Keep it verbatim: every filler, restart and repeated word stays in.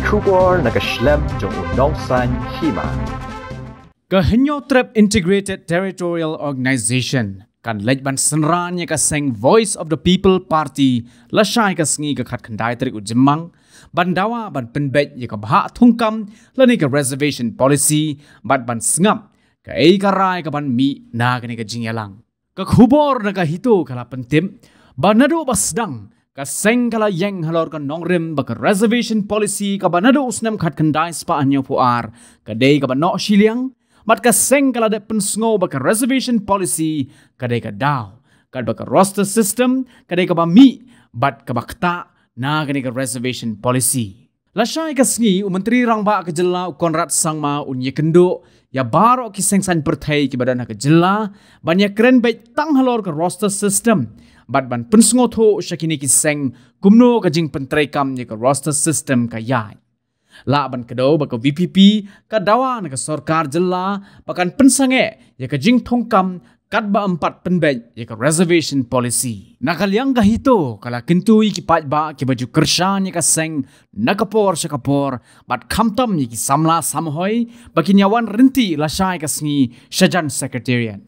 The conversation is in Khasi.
Khubor na ka shlem jong u nongsan hima. Ka Hynñiewtrep Integrated Territorial Organization kan leit ban synran ïa ka seng Voice of the People Party lashai ka sngi ka khatkhyndai tarik u Jymmang, ban dawa ban pynbeit ïa ka bhah thungkam lane ka reservation policy, bad ban sngap kaei ka rai kaban mih na kane ka jingïalang. Ka khubor na ka HITO ka la pyntip ba naduh ba sdang ka seng ka la ïeng halor ka nongrim ba ka reservation policy kaba naduh u snem khatkhyndai spah hynñiewphew ar ka dei kaba noh shiliang, bad ka seng ka la dep pynsngew ba ka reservation policy ka dei ka daw, katba ka roster system ka dei kaba mih bad kaba ktah na kane ka reservation policy. Lashai ka sngi, u Myntri Rangbah ka Jylla u Conrad Sangma un ïakynduh ïa baroh ki seng saiñ pyrthei kiba don ha ka jylla ban ïakren beit tang halor ka roster system, bad ban pynsngewthuh sha kine ki seng kumno ka jingpyntreikam ïa ka roster system ka ïaid. Lah ban kdew ba ka VPP ka dawa na ka sorkar jylla ba kan pynsangeh ïa ka jingthungkam katba ym pat pynbeit ïa ka reservation policy. Na ka liang ka HITO ka la kyntu ïa ki paidbah kiba ju kyrshan ïa ka seng na ka por sha ka por, bad khamtam ïa ki samla samhoi ba kin ïawan ryntih lashai ka sngi shajan Secretariat.